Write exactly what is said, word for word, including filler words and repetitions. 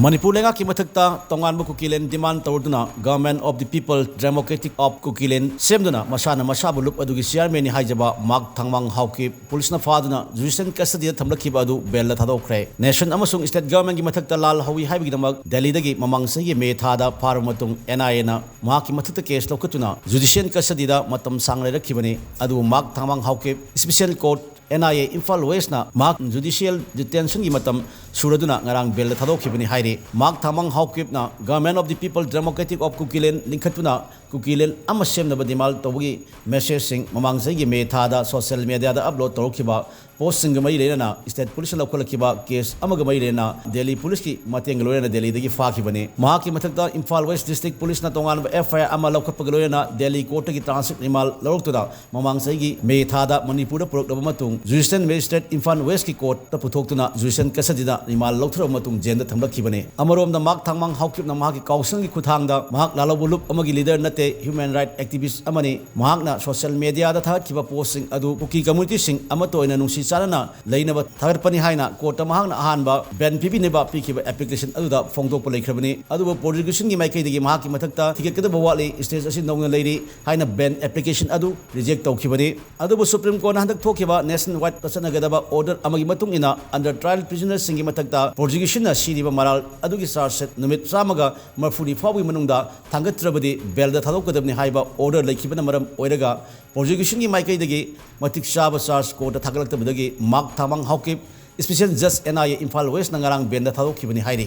ꯃꯅꯤꯄꯨꯔ ꯂꯩꯉꯥꯛꯀꯤ ꯃꯊꯛꯇ ꯇꯣꯉꯥꯟꯕ ꯀꯨꯀꯤꯂꯦꯟ demand ꯇꯧꯔꯗꯨꯅ Government of the People Democratic of Kukiland ꯁꯦꯝꯗꯨꯅ ꯃꯁꯥꯅ ꯃꯁꯥꯕꯨ ꯂꯨꯞ ꯑꯗꯨꯒꯤ chairmanꯅꯤ ꯍꯥꯏꯖꯕ ꯃꯍꯥꯛ ꯊꯥꯡꯃꯥꯡ ꯍꯥꯎꯀꯤꯞ ꯄꯨꯂꯤꯁꯅ ꯐꯥꯗꯨꯅ judicial custodyꯗ ꯊꯝꯂꯛꯈꯤꯕ ꯑꯗꯨ bailꯗ ꯊꯥꯗꯣꯛꯈ꯭ꯔꯦ꯫ Nation ꯑꯃꯁꯨꯡ state governmentꯀꯤ ꯃꯊꯛꯇ ꯂꯥꯜ ꯍꯧꯏ ꯍꯥꯏꯕꯒꯤꯗꯃꯛ ꯗꯦꯜꯂꯤꯗꯒꯤ ꯃꯃꯥꯡ ꯆꯍꯤꯒꯤ ꯃꯦ ꯊꯥꯗ ꯐꯥꯔꯕ ꯃꯇꯨꯡ NIAꯅ ꯃꯍꯥꯛꯀꯤ ꯃꯊꯛꯇ case ꯂꯧꯈꯠꯇꯨꯅ judicial custodyꯗ ꯃꯇꯝ ꯁꯥꯡꯅ ꯂꯩꯔꯛꯈꯤꯕꯅꯤ꯫ ꯑꯗꯨꯕꯨ ꯃꯍꯥꯛ ꯊꯥꯡꯃꯥꯡ Haokip Special Court NIA Imphal Westꯅ ꯃꯍꯥꯛ judicial detentionꯒꯤ ꯃꯇꯝ ꯁꯨꯔꯗꯨꯅ ꯉꯔꯥꯡ bailꯗ ꯊꯥꯗꯣꯛꯈꯤꯕꯅꯤ ꯍꯥꯏꯔꯤ꯫ ꯃꯍꯥꯛ ꯊꯥꯡꯃꯥꯡ ꯍꯥꯎꯀꯤꯞꯅ Government of the People Democratic of Kukiland ꯂꯤꯡꯈꯠꯇꯨꯅ ꯀꯨꯀꯤꯂꯦꯟ ꯑꯃ ꯁꯦꯝꯅꯕ demand ꯇꯧꯕꯒꯤ messageꯁꯤꯡ ꯃꯃꯥꯡ ꯆꯍꯤꯒꯤ ꯃꯦ ꯊꯥꯗ social mediaꯗ upload ꯇꯧꯔꯛꯈꯤꯕ postꯁꯤꯡꯒ ꯃꯔꯤ ꯂꯩꯅꯅ state policeꯅ ꯂꯧꯈꯠꯂꯛꯈꯤꯕ case ꯑꯃꯒ ꯃꯔꯤ ꯂꯩꯅꯅ ꯗꯦꯜꯂꯤ policeꯀꯤ ꯃꯇꯦꯡꯒ ꯂꯣꯏꯅꯅ ꯗꯦꯜꯂꯤꯗꯒꯤ ꯐꯥꯈꯤꯕꯅꯤ꯫ ꯃꯍꯥꯛꯀꯤ ꯃꯊꯛꯇ ꯏꯝꯐꯥꯜ West District Policeꯅ ꯇꯣꯉꯥꯟꯕ FIR ꯑꯃ ꯂꯧꯈꯠꯄꯒ ꯂꯣꯏꯅꯅ ꯗꯦꯜꯂꯤ courtꯇꯒꯤ transit remand ꯂꯧꯔꯛꯇꯨꯅ ꯃꯃꯥꯡ ꯆꯍꯤꯒꯤ ꯃꯦ ꯊꯥꯗ ꯃꯅꯤꯄꯨꯔꯗ ꯄꯨꯔꯛꯂꯕ ꯃꯇꯨꯡ judicial magistrate ꯏꯝꯐꯥꯜ Westꯀꯤ courtꯇ ꯄꯨꯊꯣꯛꯇꯨꯅ judicial custodyꯗ remand ꯂꯧꯊꯔꯕ ꯃꯇꯨꯡ jailꯗ ꯊꯝꯂꯛꯈꯤꯕꯅꯤ꯫ ꯑꯃꯔꯣꯝꯗ ꯃꯍꯥꯛ ꯊꯥꯡꯃꯥꯡ ꯍꯥꯎꯀꯤꯞꯅ ꯃꯍꯥꯛꯀꯤ councilꯒꯤ ꯈꯨꯠꯊꯥꯡꯗ ꯃꯍꯥꯛ ꯂꯥꯜꯍꯧꯕ ꯂꯨꯞ ꯑꯃꯒꯤ leader ꯅꯠꯇꯦ, human right activist ꯑꯃꯅꯤ꯫ ꯃꯍꯥꯛꯅ social mediaꯗ ꯊꯥꯒꯠꯈꯤꯕ postꯁꯤꯡ ꯑꯗꯨ ꯀꯨꯀꯤ communityꯁꯤꯡ ꯑꯃꯠꯇ ꯑꯣꯏꯅ ꯅꯨꯡꯁꯤ ꯆꯥꯟꯅꯅ ꯂꯩꯅꯕ ꯊꯥꯒꯠꯄꯅꯤ ꯍꯥꯏꯅ courtꯇ ꯃꯍꯥꯛꯅ ꯑꯍꯥꯟꯕ bail ꯄꯤꯕꯤꯅꯕ ꯄꯤꯈꯤꯕ application ꯑꯗꯨꯗ ꯐꯣꯡꯗꯣꯛꯄ ꯂꯩꯈ꯭ꯔꯕꯅꯤ꯫ ꯑꯗꯨꯕꯨ prosecutionꯒꯤ ꯃꯥꯏꯀꯩꯗꯒꯤ ꯃꯍꯥꯛꯀꯤ ꯃꯊꯛꯇ ꯊꯤꯒꯠꯀꯗꯕ ꯋꯥꯠꯂꯤ, stage ꯑꯁꯤ ꯅꯧꯅ ꯂꯩꯔꯤ ꯍꯥꯏꯅ bail application ꯑꯗꯨ reject ꯇꯧꯈꯤꯕꯅꯤ꯫ ꯑꯗꯨꯕꯨ Supreme Courtꯅ ꯍꯟꯗꯛ ꯊꯣꯛꯈꯤꯕ nationwideꯇ ꯆꯠꯅꯒꯗꯕ order ꯑꯃꯒꯤ ꯃꯇꯨꯡ ꯏꯟꯅ under trial prisonerꯁꯤꯡꯒꯤ ꯃꯊꯛꯇ prosecutionꯅ ꯁꯤꯔꯤꯕ ꯃꯔꯥꯜ ꯑꯗꯨꯒꯤ charge sheet ꯅꯨꯃꯤꯠ ꯆꯥꯝꯃꯒ ꯃꯔꯤꯐꯨꯅꯤ ꯐꯥꯎꯕꯒꯤ ꯃꯅꯨꯡꯗ ꯊꯥꯡꯒꯠꯇ꯭ꯔꯕꯗꯤ bailꯗ ꯊꯥꯗꯣꯛꯀꯗꯕꯅꯤ ꯍꯥꯏꯕ order ꯂꯩꯈꯤꯕꯅ ꯃꯔꯝ ꯑꯣꯏꯔꯒ prosecutionꯒꯤ ꯃꯥꯏꯀꯩꯗꯒꯤ ꯃꯇꯤꯛ ꯆꯥꯕ charge courtꯇ ꯊꯥꯒꯠꯂꯛꯇꯕꯗꯒꯤ ꯃꯍꯥꯛ ꯊꯥꯡꯃꯥꯡ Haokip Special Judge NIA Imphal Westꯅ ꯉꯔꯥꯡ bailꯗ ꯊꯥꯗꯣꯛꯈꯤꯕꯅꯤ ꯍꯥꯏꯔꯤ꯫